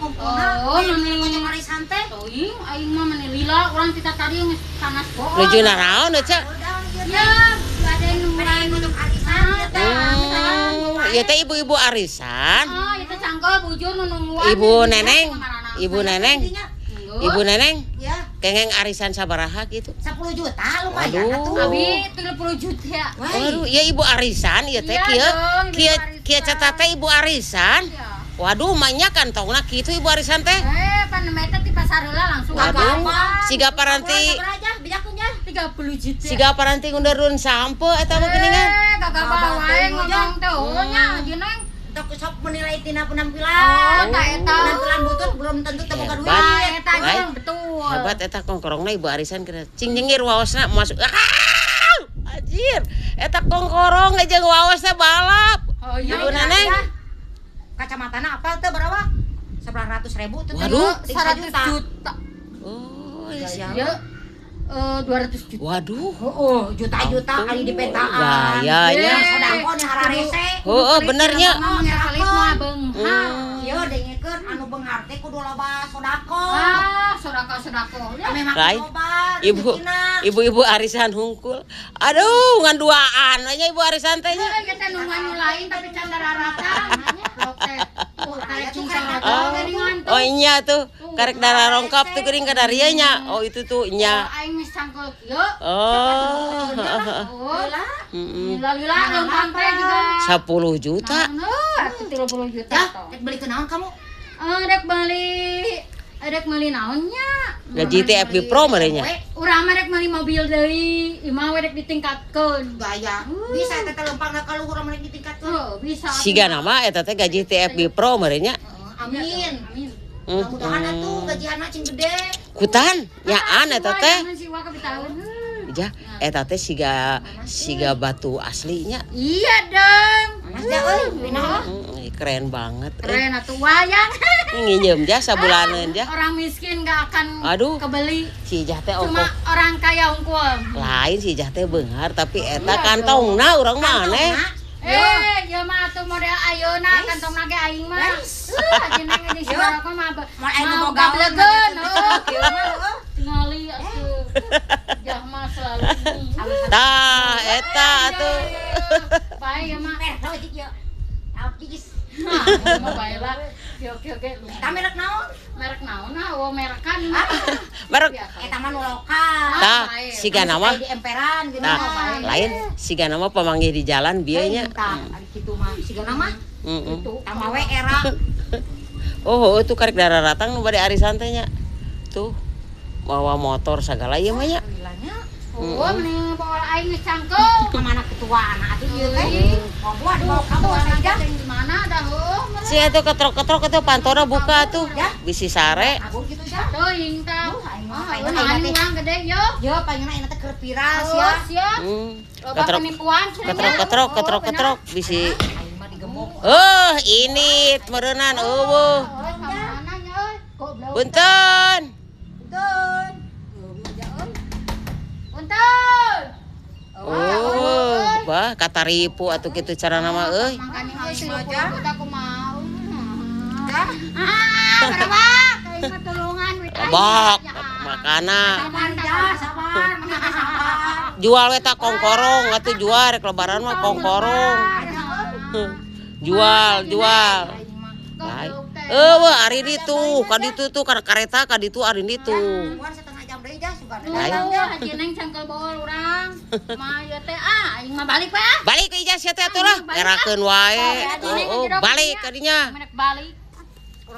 Kumpulna. Oh, Aya meni. Kocok arisan teh. Teuing, aing mah meni lila urang tita tadi geus panas bohong. Nuju naraon euy? Udah ieu teh. Ya, bade Bade nungguan. kocok arisan ieu teh. Ieu teh ibu-ibu arisan. Oh, itu cangkul bujur nu nungguan. Ibu Neneng, Ibu Neneng, Intinya, Ibu Neneng, ya, kengeng arisan sabaraha gitu. 10 juta lumayan Waduh. atuh. Abi 30 juta. Wah, Waduh, ya ibu arisan ieu teh Iya kieu. dong, ibu Kieu arisan. kieu catat teh ibu arisan. Iya. Waduh, manya kantongna kitu ibu arisan teh. Eh, pan eta di pasar heula langsung. Waduh, Apa-apa. siga paranti, Sabar aja, bejakeun ya. 30 juta. siga paranti ngunderun sampo eta mah geuningan. Eh, gagabah wae ngomong teh oh nya jeung Neng. Untuk sok menilai tina penampilan. Oh, tah eta. Penampilan butut belum tentu teu boga Hebat. duit. Ah, eta Lain. jeung betul. Hebat eta kongkorongna ibu arisan kena cing nyengir waosna masuk. Ah! Anjir, eta kongkorong jeung waosna balap. Oh iya. Ibu Neneng. Ya. Kacamatana apa teh berapa? 900 ribu tuh. Waduh. 100 juta. Oh, iya. Ya, eh 200 juta. Waduh. Oh, juta-juta kali di petaan. Gayanya. Sodako nih hararese. Oh, oh benernya. Ngomong pelit mah beunghar. Ieu dengekeun anu beunghar teh kudu loba sodako. Ah, sodako sodako. Ya. Ame makin Lain. loba Ibu, rezekina. ibu-ibu arisan hungkul. Aduh, ngan duaan we nya ibu arisan teh nya. Eh, kita nungguan nu lain tapi can dararata. Blok teh. Tuh, karek cingcang Oh, geuningan tuh. oh iya tuh, karek darah rongkap tuh geuning ka darieu nya. Oh, itu tuh nya. Oh, aing geus cangkul kieu. Oh. Oh, Heeh. lila-lila leumpang teh juga. 10 juta. Nah, atuh 30 juta Ya, toh. rek beli naon kamu? Eh, rek meuli naonnya? Gaji teh FB Pro merenya. We, Urang mah rek meuli mobil deui, imah we rek ditingkatkeun. Gaya. Bisa eta teh leumpangna ka luhur mun ditingkatkeun. Oh, bisa. Siga nama eta teh gaji TFB Pro merenya. Heeh, amin. Amin. Mudah-mudahan atuh gajianna cing gede. Kutan nyaan eta teh. Jangan si Waka tahun. Ja, eta teh siga siga batu aslinya. Iya dong. Panas ya euy, pinah. Keren banget. Eh. Keren atuh wayang. Nginjem ja sabulaneun ja. Orang miskin gak akan Aduh. kebeli. Si Ijah teh Cuma ongkoh. orang kaya unggul. Lain si Ijah teh beunghar tapi eta Iya kantongna urang maneh. Eh, ya mah atuh model ayeuna kantongna ge aing mah. Ajeuna ge si barako mah Moal aya nu mau bogaeun, gablegeun, heuh. Kieu mah heuh. Tingali atuh. Jah mah selalu ini. Tah eta atuh. Bae ya mah. Mer, tau cik ieu. Habis. Nah, mah bae lah. Oke oke oke. Eta merek naon? Merek naon ah, oh merekan. Merek Eta mah nu lokal. tah siga nama Di emperan gitu. tah lain siga nama pamanggih di jalan bieu nya. Tah, ari kitu mah siga nama Heeh. tambah we era. Oh, itu karek darah ratang nu bade arisan teh nya. Tuh bawa motor segala ieu mah nya. Lilanya Oh, mending bawa aing geus cangkeul. ka mana ketua anak atuh ieu teh. Bawa dibawa kamu saja. Di mana dah heuh. Si eta ketrok-ketrok itu pantona buka tuh. Ya. Bisi sare. Agung gitu ya. Teuing tah. Duh, aing mah Ah, pengen nah, aing ini teh. urang gede yo. Yo pengen aing teh keur viral Oh, sia. siap. Loba Ketrok penipuan cenah. ketrok ketrok ketrok ketrok bisi. Aing mah digemuk. Oh, ini meureunan eueuh. Oh, mana nya euy? Goblok. Punten. Punten. Punten. Oh, bah kataripu atuh kitu carana mah euy. Makanya euy Aing 30 mah, Ja. juta kumaha. Dah. Ah, berapa? Aing mah tulungan wit aing. Bok, makana Sabar ya, sabar, mana sabar. jual we ta kongkorong atuh jual rek lebaran mah kongkorong. Jual, jual. Aing mah Lain. Eueuh ari ditu, ka ditu tuh ka kareta ka ditu ari ditu. tungguan setengah jam deui jah sugan. Lain. Tuh, Haji Neng cangkel bool urang. Mah ieu teh ah, aing mah balik we ah. Balik ke ijaz sia teh atuh lah, ngerakeun wae. Haji Neng Oh, oh, jerok balik nya. ka dinya. Merek balik.